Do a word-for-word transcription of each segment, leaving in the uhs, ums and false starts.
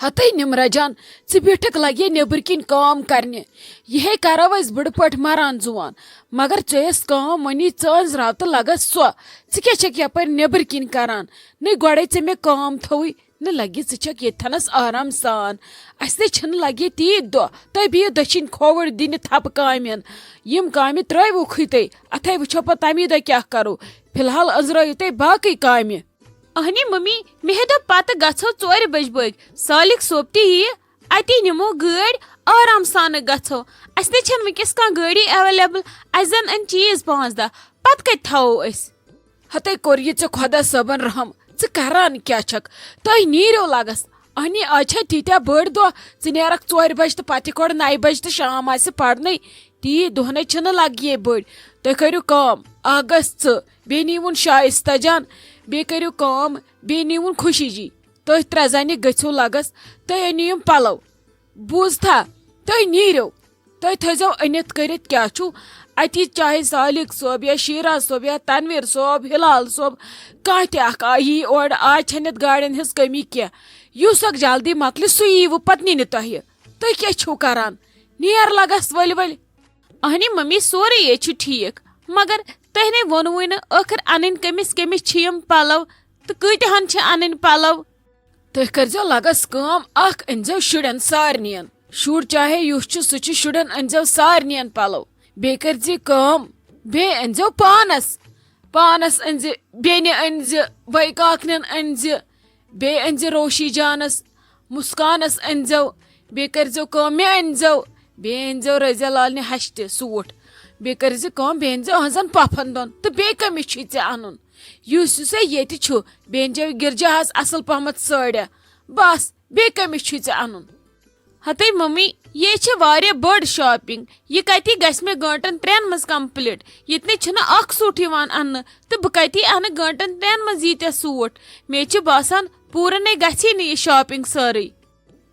ہتے نمرہ جان، ژٕ بیٖٹھکھ لگے نیبر کِنۍ کٲم کرنہِ۔ یہے کرو أسۍ بٕڑٕ پٲٹھۍ مران زُوان۔ مگر ژےٚ ٲس کٲم وۄنی ژٲنٛز راوتہٕ لگس سۄ۔ ژٕ کیٛاہ چھکھ یپٲرۍ نیبر کِنۍ کران؟ نٔے گۄڈے ژےٚ مےٚ کٲم تھٲوٕے، نہٕ لگہِ ژٕ چھکھ ییٚتھنس آرام سان۔ اسہِ نے چھِنہٕ لگے تیٖتۍ دۄہ۔ تُہۍ بِہِو دٔچھِنۍ کھووُر دِنہِ تھپہٕ کامٮ۪ن۔ یِم کامہِ ترٲوِوکھٕے تُہۍ، اتھے وٕچھو پتہٕ تمی دۄہ کیٛاہ کرو۔ فی الحال أنٛزرٲیِو تُہۍ باقٕے کامہِ۔ اہنی ممی، مےٚ دوٚپ پتہٕ گژھو ژورِ بجہِ بٲگۍ۔ سالک صٲب تہِ یِیہِ، اتی نِمو گٲڑۍ، آرام سانہٕ گژھو۔ اسہِ نے چھنہٕ وٕنکیٚس کانٛہہ گٲڑی اویلیبل۔ اسہِ زن أنۍ چیٖز پانٛژھ دہ، پتہٕ کتہِ تھاوو أسۍ؟ ہتے کوٚر یہِ ژےٚ خۄدا صٲبن رحم۔ ژٕ کران کیٛاہ چھکھ؟ تُہۍ نیٖرِو لگس۔ اہنی، آز چھا تیٖتیٛاہ بٔڑۍ دۄہ؟ ژٕ نیرکھ ژورِ بجہِ تہٕ پتہٕ یِکھ اورٕ نَیہِ بجہِ تہٕ شام آسہِ پرنٕے۔ تیٖتۍ دۄہ نے چھِنہٕ لگہِ بٔڑۍ۔ تُہۍ کٔرِو کٲم، اکھ گژھ ژٕ، بیٚیہِ نیٖوُن شایستہ جان، بیٚیہِ کٔرِو کٲم، بیٚیہِ نیٖوُن خوشی جی۔ تُہۍ ترٛےٚ زنہِ گٔژھِو لگس، تُہۍ أنِو یِم پلو۔ بوٗزتھا؟ تُہۍ نیٖرِو۔ تُہۍ تھٲیزیو أنِتھ کٔرِتھ کیٛاہ چھُو اَتی، چاہے سالِق صٲب یا شیٖرا صٲب یا تنویر صٲب، ہلال صٲب، کانٛہہ تہِ اکھ آ-، یی اورٕ۔ آز چھَنہٕ یَتھ گاڑٮ۪ن ہٕنٛز کٔمی کینٛہہ۔ یُس اکھ جلدی مۄکلہِ، سُہ ییٖوٕ پتہٕ نِنہِ تۄہہِ۔ تُہۍ کیٛاہ چھِو کران؟ نیر لگس ؤلۍ ؤلۍ۔ اہنی ممی، سورُے یے چھُ ٹھیٖک، مگر تۄہہِ نے ووٚنوُے نہٕ ٲخٕر اَنٕنۍ کٔمِس کٔمِس چھِ یِم پَلو تہٕ کۭتِہَن چھِ اَنٕنۍ پَلو؟ تُہۍ کٔرزیو لگس کٲم، اکھ أنزیو شُرٮ۪ن سارنِین۔ شُر چاہے یُس چھُ، سُہ چھُ، شُرٮ۪ن أنزیو سارنِین پَلو۔ بیٚیہِ کٔرزِ کٲم، بیٚیہِ أنزیو پانس۔ پانس أنزِ، بیٚنہِ أنزِ، بٲے کاکنٮ۪ن أنزِ۔ بیٚیہِ أنزِ روشی جانس، مسکانس أنزیو۔ بیٚیہِ کٔرزیو کٲم، مےٚ أنزیو۔ بیٚیہِ أنزیو رضیہ لالنہِ ہشہِ تہِ سوٗٹ۔ بیٚیہِ کٔرزِ کٲم، بیٚیہِ أنزیو أہنٛزن پۄپھن دۄن۔ تہٕ بیٚیہِ کٔمِس چھُے ژےٚ اَنُن؟ یُس یُس ہے ییٚتہِ چھُ، بیٚیہِ أنزیو گرجاہس اصل پہمتھ سٲڑیا۔ بس، بیٚیہِ کٔمِس چھُے ژےٚ اَنُن؟ ہتے ممی، یے چھِ واریاہ بٔڑ شاپنگ۔ یہِ کَتی گژھِ مےٚ گٲنٹن ترٛٮ۪ن منٛز کمپلیٹ؟ ییٚتہِ نے چھُنہٕ اکھ سوٗٹ یِوان اَننہٕ، تہٕ بہٕ کَتی اَنہٕ گٲنٹن ترٛٮ۪ن منٛز ییٖتیٛاہ سوٗٹ؟ مےٚ چھِ باسان، پوٗرٕ نے گژھی نہٕ یہِ شاپنگ سٲرٕے۔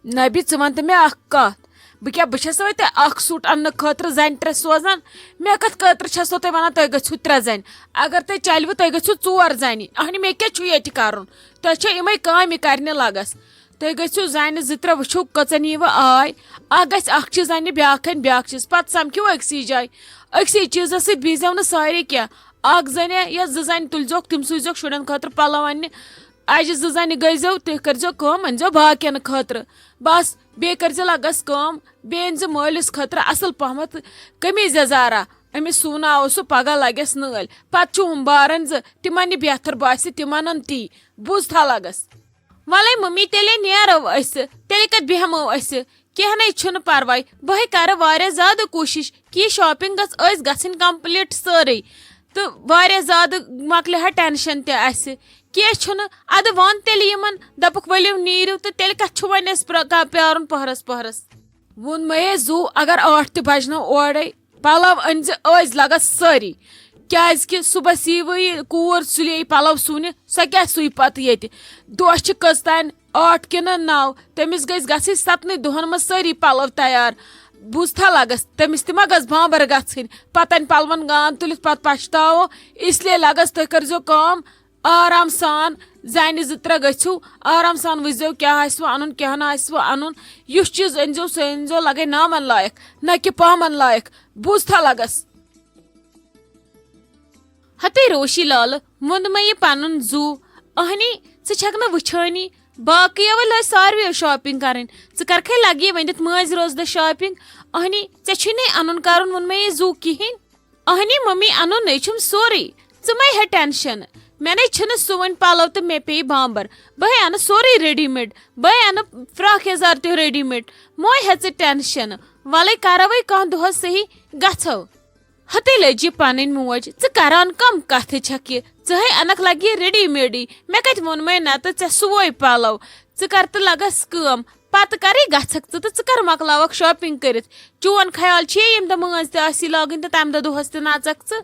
نبی، ژٕ وَن تہٕ مےٚ اکھ کَتھ، بہٕ کیٛاہ، بہٕ چھَسا تۄہہِ اکھ سوٗٹ اَننہٕ خٲطرٕ زَنہِ ترٛےٚ سوزان؟ مےٚ کَتھ خٲطرٕ چھَسو تۄہہِ وَنان، تۄہہِ گٔژھِو ترٛےٚ زَنہِ؟ اگر تۄہہِ چَلوٕ، تۄہہِ گٔژھِو ژور زَنہِ۔ اہنہِ، مےٚ کیٛاہ چھُ ییٚتہِ کَرُن؟ تۄہہِ چھےٚ یِمَے کامہِ کَرنہِ لَگَس۔ تُہۍ گٔژھِو زَنہِ زٕ ترٛےٚ وٕچھِو کٔژَن ییٖوٕ آے۔ اَکھ گژھِ اَکھ چیٖز اَننہِ، بیٛاکھ اَنہِ بیٛاکھ چیٖز، پَتہٕ سَمکھِو أکسٕے جایہِ۔ أکسٕے چیٖزَس سۭتۍ بیٖزیو نہٕ سارے کینٛہہ۔ اَکھ زَنہِ یا زٕ زَنہِ تُلزیوکھ، تِم سوٗزیوکھ شُرٮ۪ن خٲطرٕ پَلو اَننہِ۔ اَجہِ زٕ زَنہِ گٔژھزیو، تُہۍ کٔرزیو کٲم، أنزیو باقیَن خٲطرٕ۔ بَس، بیٚیہِ کٔرزِ لَگَس کٲم، بیٚیہِ أنزِ مٲلِس خٲطرٕ اَصٕل پَہمَتھ قمیٖض یَزارا۔ أمِس سُوناوو سُہ، پَگاہ لَگٮ۪س نٲلۍ۔ پَتہٕ چھُ ہُم بارَن زٕ، تِمَن یہِ بہتر باسہِ، تِمَن اَن تی۔ بوٗزتھا لَگَس؟ وَلَے مٔمی، تیٚلے نیرو أسۍ، تیٚلہِ کَتہِ بیٚہمو أسۍ؟ کینٛہہ نَے چھُنہٕ پَرواے، بہٕ ہے کَرٕ واریاہ زیادٕ کوٗشِش کہِ یہِ شاپِنٛگ گٔژھ أسۍ گژھٕنۍ کمپلیٖٹ سٲرٕے، تہٕ واریاہ زیادٕ مۄکلہِ ہا ٹٮ۪نشَن تہِ اَسہِ۔ کینٛہہ چھُنہٕ، اَدٕ وَن تیٚلہِ یِمَن، دَپُکھ، "ؤلِو نیٖرِو"، تہٕ تیٚلہِ کَتھ چھُ وۄنۍ اَسہِ پرٛ-، کا-، پیٛارُن پَہرَس پَہرَس؟ ووٚن مےٚ زُو، اگر ٲٹھ تہِ بجنو اورے، پلو أنزِ أزۍ لگس سٲری، کیازِ کہِ صُبحس ییٖوٕ یہِ کوٗر سُلے پلو سُونہِ، سۄ کیٛاہ سُوِ پتہٕ ییٚتہِ؟ دۄہ چھِ کٔژ تانۍ، ٲٹھ کِنہٕ نو؟ تٔمِس گٔژھۍ گژھٕنۍ ستنٕے دۄہن منٛز سٲری پلو تیار۔ بوٗزتھا لگس، تٔمِس تہِ ما گٔژھ بامبر گژھٕنۍ؟ پتہٕ انہِ پلون گان تُلِتھ، پتہٕ پچھتاوو۔ اس لیے لگس، تُہۍ کٔرزیو کٲم، آرام سان، زنہِ زٕ ترٛےٚ گٔژھِو، آرام سان وٕچھزیو کیٛاہ آسِوٕ اَنُن، کیٛاہ نہٕ آسِوٕ اَنُن۔ یُس چیٖز أنۍزیو، سُہ أنۍزیو لَگَے نامَن لایق، نہ کہِ پامَن لایق۔ بوٗزتھا لَگَس؟ ہَتے روشی لالہٕ، ووٚن مےٚ یہِ پَنُن زُو۔ اَہنی، ژٕ چھَکھ نہٕ وٕچھٲنی، باقٕیو لٲج ساروِیو shopping کَرٕنۍ۔ ژٕ کَرکھَے لَگی ؤنِتھ مٲنٛزِ روزدَر shopping؟ اَہنی، ژےٚ چھُے نَے اَنُن کَرُن، ووٚن مےٚ یہِ زُو کِہیٖنۍ۔ اہنی ممی، انُن نے چھُم سورُے، ژٕ مے ہے ٹینشن۔ مےٚ نے چھِنہٕ سُوٕنۍ پلو تہٕ مےٚ پیٚیہِ بامبر۔ بہٕ ہے انہٕ سورُے readymade، بہٕ ہے انہٕ فراک یزار تہِ readymade۔ مہ ہے ژٕ ٹینشن، ولے کرو وے کانٛہہ دۄہس صحیح، گژھو۔ ہتے لٔج یہِ پنٕنۍ موج، ژٕ کران کم کتھٕ چھکھ یہِ؟ ژٕ ہے انکھ لگہِ readymadeٕے۔ مےٚ کتہِ ووٚن مے نتہٕ ژےٚ سُوے پلو؟ ژٕ کر تہٕ لگس کٲم، پتہٕ کرے گژھکھ ژٕ تہٕ ژٕ کر مۄکلاوکھ shopping کٔرِتھ۔ چون خیال چھُے ییٚمہِ دۄہ مٲنٛز تہِ آسی لاگٕنۍ تہٕ تمہِ دۄہ دۄہس تہِ نژکھ ژٕ؟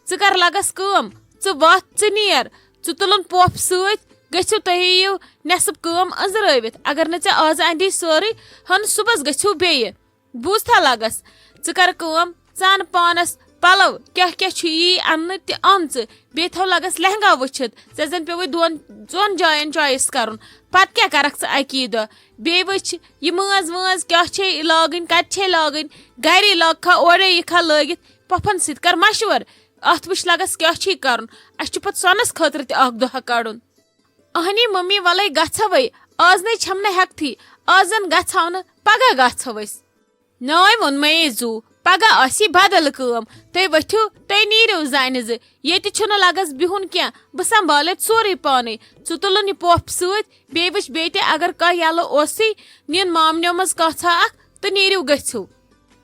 ژٕ کر لگس کٲم، ژٕ وتھ، ژٕ نیر، ژٕ تُلُن پۄپھ سۭتۍ، گٔژھِو تُہۍ یِیِو نٮ۪صٕف کٲم أنٛزرٲوِتھ۔ اگر نہٕ ژےٚ آز اندی سٲرٕے، ہن صُبحس گٔژھِو بیٚیہِ۔ بوٗزتھا لگس، ژٕ کر کٲم، ژٕ ان پانس پلو کیٛاہ کیٛاہ چھُ یی اننہٕ تہِ اَن ژٕ، بیٚیہِ تھاو لگس لہنگا وٕچھِتھ، ژےٚ زن پیوٚوُے دۄن ژۄن جاین choice کرُن، پتہٕ کیٛاہ کرکھ ژٕ اکی دۄہ؟ بیٚیہِ وٕچھ یہِ مٲنٛز وٲنٛز کیٛاہ چھے لاگٕنۍ، کتہِ چھے لاگٕنۍ، گرے لاگکھا اورے یِکھا لٲگِتھ، پۄپھن سۭتۍ کر مشور، اتھ وٕچھ لگس کیٛاہ چھے کرُن، اسہِ چھُ پتہٕ سۄنس خٲطرٕ تہِ اکھ دۄہا کڑُن۔ اہنی ممی، ولے گژھوے، آز نے چھم نہٕ ہیکتھٕے، آز زن گژھو نہٕ، پگاہ گژھو أسۍ۔ ناے ووٚنمَے زُو، پگاہ آسی بدل کٲم۔ تُہۍ ؤتھِو، تُہۍ نیٖرِو زَنہِ زٕ۔ ییٚتہِ چھُنہٕ لگس بِہُن کینٛہہ، بہٕ سنبھالہٕ سورُے پانے۔ ژٕ تُلُن یہِ پۄپھ سۭتۍ، بیٚیہِ وٕچھ بیٚیہِ تہِ اگر کانٛہہ یَلہٕ اوسُے، نِن مامنیو منٛز کانٛژھا اکھ تہٕ نیٖرِو گٔژھِو۔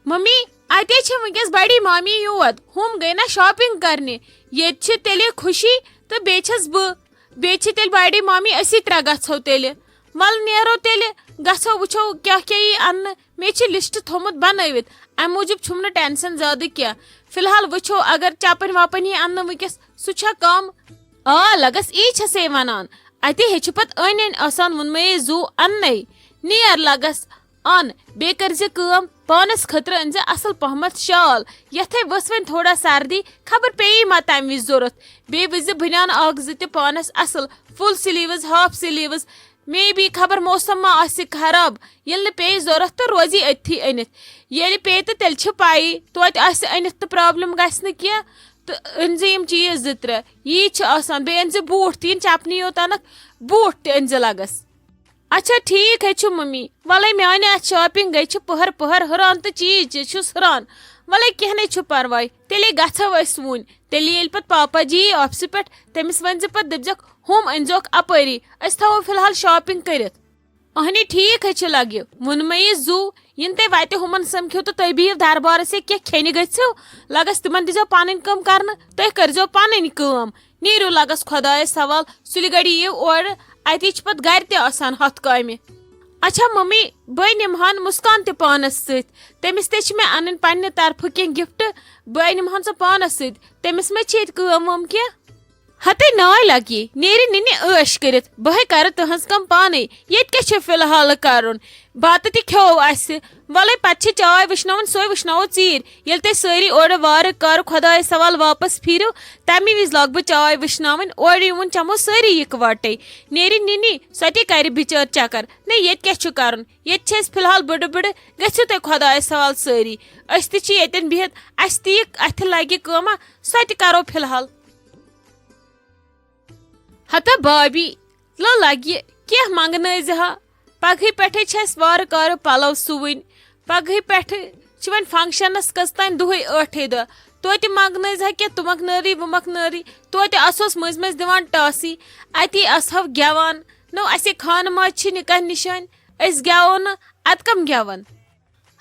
ممی، اتے چھِ وٕنکیٚس بڑی مامی یوت، ہُم گٔے نہ shopping کرنہِ۔ ییٚتہِ چھِ تیٚلہِ خوشی تہٕ بیٚیہِ چھَس بہٕ، بیٚیہِ چھِ تیٚلہِ بڑی مامی، أسی ترٛےٚ گژھو تیٚلہِ۔ وَلہٕ نیرو تیٚلہِ، گژھو وٕچھو کیٛاہ کیٛاہ یی اَننہٕ۔ مےٚ چھِ list تھوٚمُت بنٲوِتھ، اَمہِ موٗجوٗب چھُم نہٕ tension زیادٕ کینٛہہ۔ فی الحال وٕچھو، اگر چپٕنۍ وپٕنۍ یی اَننہٕ وٕنکیٚس، سُہ چھا کم؟ آ، لگس، یی چھسے ونان۔ اتے ہیٚچھِ پتہٕ أنۍ أنۍ آسان ووٚنمَے زُو اَننَے۔ نیر لگس، اَن، بیٚیہِ کٔرزِ کٲم، پانس خٲطرٕ أنزِ اصل پہمتھ شال، یتھے ؤژھ وۄنۍ تھوڑا سردی، خبر پیٚیی ما تمہِ وِزِ ضرورت۔ بیٚیہِ وٕچھزِ بنیان اکھ زٕ تہِ پانس اصل، full sleeves، half sleeves، maybe خبر موسم ما آسہِ خراب، ییٚلہِ نہٕ پیٚیہِ ضرورت تہٕ روزی أتھی أنِتھ۔ ییٚلہِ پیٚیہِ تہٕ تیٚلہِ چھِ پَیی، توتہِ آسہِ أنِتھ تہٕ problem گژھِ نہٕ کینٛہہ۔ تہٕ أنزِ یِم چیٖز زٕ ترٛےٚ، یی چھِ آسان۔ بیٚیہِ أنزِ بوٗٹھ تہِ، یِم چپنی یوت اَنَکھ، بوٗٹھ تہِ أنزِ لگس۔ اچھا، ٹھیٖک ہے چھُ ممی، وَلَے میٛانہِ اَتھ shopping گٔے چھِ پٔہَر پٔہَر ہُران تہٕ چیٖز چیٖز چھُس ہُران۔ وَلَے کینٛہہ نَے چھُ پَرواے، تیٚلے گژھو أسۍ وُنۍ۔ تیٚلہِ ییٚلہِ پَتہٕ پاپا جی یی officeہِ پٮ۪ٹھ، تٔمِس ؤنزِ پَتہٕ، دٔپزٮ۪کھ، ہُم أنزیوکھ اَپٲری، أسۍ تھاوو فی الحال shopping کٔرِتھ۔ اہنی، ٹھیٖک ہے چھُ لگہِ، ووٚنمَے یہِ زُو، یِنہٕ تُہۍ وَتہِ ہُمَن سَمکھِو تہٕ تُہۍ بِہِو دربارَس یا کینٛہہ کھیٚنہِ گٔژھِو، لگس تِمَن دیٖزیو پَنٕنۍ کٲم کرنہٕ، تُہۍ کٔرزیو پَنٕنۍ کٲم۔ نیٖرِو لگس خۄدایس حوال، سُلہِ گڑِ یِیِو اورٕ، اتی چھِ پتہٕ گرِ تہِ آسان ہتھ کامہِ۔ اچھا ممی، بہٕ نِمہٕ ہن مسکان تہِ پانس سۭتۍ، تٔمِس تہِ چھِ مےٚ انٕنۍ پننہِ طرفہٕ کینٛہہ gift، بہٕ نِمہٕ ہن سۄ پانس سۭتۍ، تٔمِس ما چھِ ییٚتہِ کٲم وٲم کینٛہہ؟ ہتے ناے لگی، نیرِ نِنہِ عٲش کٔرِتھ، بہٕ ہے کرٕ تٕہنٛز کٲم پانے، ییٚتہِ کیٛاہ چھُ فی الحال کرُن؟ بتہٕ تہِ کھیوٚو اسہِ، ولے پتہٕ چھِ چاے وٕشناوٕنۍ، سۄے وٕشناوو ژیٖرۍ۔ ییٚلہِ تُہۍ سٲری اورٕ وارٕ کارٕ خۄدایس حوالہٕ واپس پھیٖرِو، تَمی وِزِ لاگہٕ بہٕ چاے وٕشناوٕنۍ، اورٕ یِوُن چَمو سٲری یِکوَٹَے۔ نیرِ نِنی، سۄ تہِ کَرِ بِچٲر چکر۔ نہ، ییٚتہِ کیٛاہ چھُ کَرُن؟ ییٚتہِ چھِ أسۍ فی الحال بٕڈٕ بٕڈٕ، گٔژھِو تُہۍ خۄدایس حوالہٕ سٲری۔ أسۍ تہِ چھِ ییٚتٮ۪ن بِہِتھ، اَسہِ تہِ یہِ اَتھِ لَگہِ کٲمہ، سۄ تہِ کَرو فی الحال۔ ہتا بابی، لو لگہِ کینٛہہ منٛگنٲوزِ ہا۔ پگہٕے پٮ۪ٹھے چھِ اَسہِ وارٕ کارٕ پلو سُوٕنۍ۔ پگہٕے پٮ۪ٹھٕ چھِ وۄنۍ functionس کٔژ تام دۄہٕے ٲٹھے دۄہ۔ توتہِ منٛگنٲوزِ ہا کینٛہہ تُمکھ نٲری وُمکھ نٲری۔ توتہِ آسہوس مٔنٛزۍ مٔنٛزۍ دِوان ٹاسی۔ اتی آسہو گٮ۪وان۔ نو، اَسے خانہٕ ماجہِ چھِ نکاح نِشٲنۍ۔ أسۍ گٮ۪وو نہٕ، اَدٕ کم گٮ۪ون؟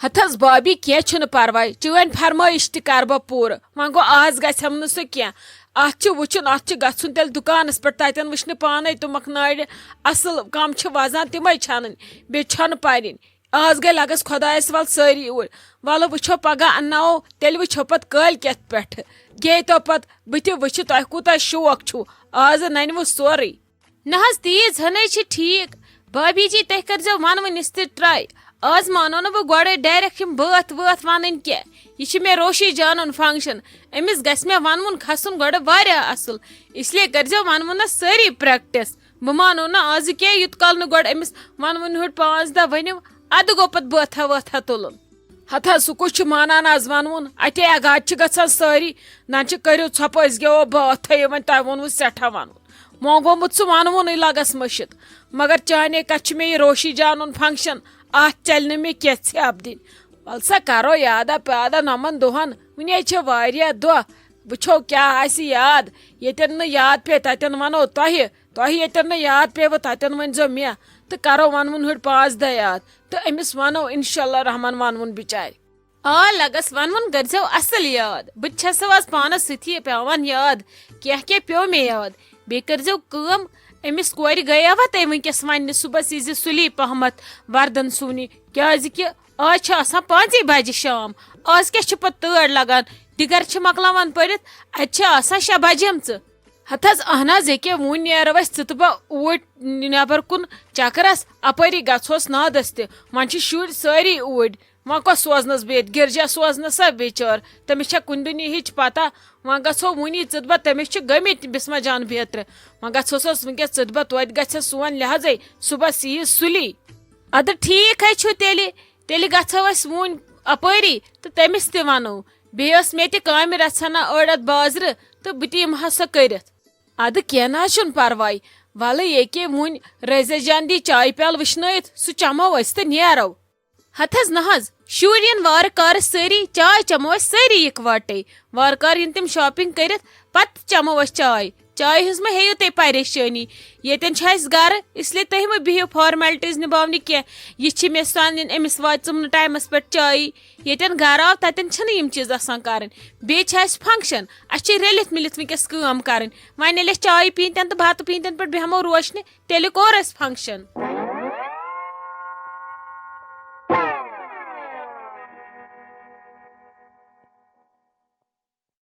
ہتس بابی، کینٛہہ چھُنہٕ پرواے، چٲنۍ فرمٲیش تہِ کرٕ بہٕ پوٗرٕ۔ وۄنۍ گوٚو، آز گژھٮ۪م نہٕ سُہ کینٛہہ۔ اتھ چھُ وٕچھُن، اتھ چھُ گژھُن تیٚلہِ دُکانس پٮ۪ٹھ، تتٮ۪ن وٕچھنہِ پانے تُمکھ نارِ اصل کم چھِ وزان، تِمے چھِ انٕنۍ، بیٚیہِ چھۄنہٕ پرٕنۍ۔ آز گٔے لگس خۄدایس وَل سٲری اوٗرۍ۔ وَلہٕ وٕچھو، پگاہ انناوو، تیٚلہِ وٕچھو پتہٕ کٲلۍ کٮ۪تھ پٮ۪ٹھٕ۔ گے تو پتہٕ بہٕ تہِ وٕچھِ، تۄہہِ کوٗتاہ شوق چھُو، آز ننوٕ سورُے۔ نہ حظ، تیٖژ ہَنٕے چھِ ٹھیٖک۔ بھابھی جی، تُہۍ کٔرزیو وَنوٕنِس تہِ try۔ آز مانو نہٕ بہٕ گۄڈَے direct یِم بٲتھ وٲتھ وَنٕنۍ کینٛہہ۔ یہِ چھِ مےٚ روشی جانُن function۔ أمِس گژھِ مےٚ وَنوُن کھسُن گۄڈٕ واریاہ اَصٕل۔ اس لیے کٔرزیو وَنوُنَس سٲری practice۔ بہٕ مانو نہٕ آزٕ کینٛہہ، یُت کال نہٕ گۄڈٕ أمِس وَنوُن ہیوٚٹ پانٛژھ دَہ ؤنِو، اَدٕ گوٚو پَتہٕ بٲتھا وٲتھا تُلُن۔ ہتا، سُہ کُس چھُ مانان آز وَنوُن؟ اَتے اگاد چھِ گژھان سٲری، نہ چھِ کٔرِو ژھۄپہٕ، أسۍ گٮ۪وو بٲتھٕے، وۄنۍ تۄہہِ ووٚنوُ سٮ۪ٹھاہ وَنوُن۔ مونٛگومُت سُہ وَنوُنٕے لَگَس مٔشِتھ۔ مگر چانے کَتھِ چھُ مےٚ یہِ روشی جانُن function، اَتھ چَلہِ نہٕ مےٚ کینٛہہ ژھٮ۪پ دِنۍ۔ وَلہٕ سا، کَرو یادہ پیادہ نَمَن دۄہَن، وٕنے چھِ واریاہ دۄہ۔ وٕچھو کیٛاہ آسہِ یاد۔ ییٚتٮ۪ن نہٕ یاد پیٚیہِ، تَتٮ۪ن وَنو تۄہہِ۔ تۄہہِ ییٚتٮ۪ن نہٕ یاد پیٚیِوٕ، تَتٮ۪ن ؤنۍزیو مےٚ۔ تہٕ کَرو وَنوُن ہیوٚٹ پانٛژھ دَہ یاد۔ تہٕ أمِس وَنو، انشاءاللہ الرحمن، وَنوُن بِچارِ۔ آ، لَگَس وَنوُن کٔرزیو اَصٕل یاد۔ بہٕ تہِ چھَسو آز پانَس سۭتی پٮ۪وان یاد۔ کینٛہہ کینٛہہ پیوٚو مےٚ یاد۔ بیٚیہِ کٔرزیو کٲم، أمِس کورِ گٔیاوا تۄہہِ وٕنکیٚس وَننہِ صُبحَس ییٖزِ سُلی پَہمَتھ وَردَن سُونہِ۔ کیٛازِکہِ آز چھِ آسان پانٛژے بجہِ شام۔ آز کیٛاہ چھِ پَتہٕ تۭر لَگان؟ دِگر چھِ مۄکلاوان پٔرِتھ، اَتہِ چھِ آسان شےٚ بجیمژٕ۔ ہَتہٕ حظ، اَہَن حظ، ییٚکیٛاہ وُنۍ نیرو أسۍ ژٕ تہٕ بہٕ اوٗرۍ نٮ۪بر کُن چکرس، اپٲری گژھوس نادس تہِ۔ وۄنۍ چھِ شُرۍ سٲری اوٗرۍ، وۄنۍ کۄس سوزنس بیٚیہِ؟ گرجا سوزنس سا بیٚیہِ چٲر؟ تٔمِس چھا کُنہِ دُنیہٕچ پتہ؟ وۄنۍ گژھو وُنی ژٕتبت، تٔمِس چھِ گٔمٕتۍ بسمہ جان بیترِ۔ وۄنۍ گژھوس أسۍ وٕنکیٚس ژٕتبت، توتہِ گژھِ سون لحاظے، صُبحس ییہِ سُلی۔ ادٕ ٹھیٖک ہے چھُ تیٚلہِ، تیٚلہِ گژھو أسۍ وُنۍ اپٲری تہٕ تٔمِس تہِ ونو۔ بیٚیہِ ٲس مےٚ تہِ کامہِ رژھنا أڑ اتھ بازرٕ، تہٕ بہٕ تہِ یِمہٕ ہا سۄ کٔرِتھ۔ ادٕ کینٛہہ نہ حظ چھُنہٕ پرواے، ولہٕ ییٚکے وُنۍ رٲزیہ جان دی چایہِ پیالہٕ وٕشنٲیِتھ، سُہ چمو أسۍ تہٕ نیرو۔ ہتہٕ حظ نہ حظ، شُرۍ یِن وارٕ کارٕ سٲری، چاے چمو أسۍ سٲری یِکوٹے۔ وارٕ کارٕ یِن تِم shopping کٔرِتھ، پتہٕ چمو أسۍ چاے۔ چایہِ ہٕنٛز مہ ہیٚیِو تُہۍ پریشٲنی، ییٚتٮ۪ن چھُ اَسہِ گرٕ، اس لیے تُہۍ مہ بِہِو formalities نِباونہِ کینٛہہ۔ یہِ چھِ مےٚ سۄ اَنٕنۍ، أمِس واتہِ ژٕ نہٕ timeس پٮ۪ٹھ چایی۔ ییٚتٮ۪ن گرٕ آو، تَتٮ۪ن چھِنہٕ یِم چیٖز آسان کَرٕنۍ۔ بیٚیہِ چھِ اَسہِ function، اَسہِ چھِ رٔلِتھ مِلِتھ وٕنکیٚس کٲم کَرٕنۍ۔ وۄنۍ ییٚلہِ اَسہِ چایہِ پیٖنتٮ۪ن تہٕ بَتہٕ پیٖنتٮ۪ن پٮ۪ٹھ بیٚہمو روشنہِ، تیٚلہِ کوٚر اَسہِ function۔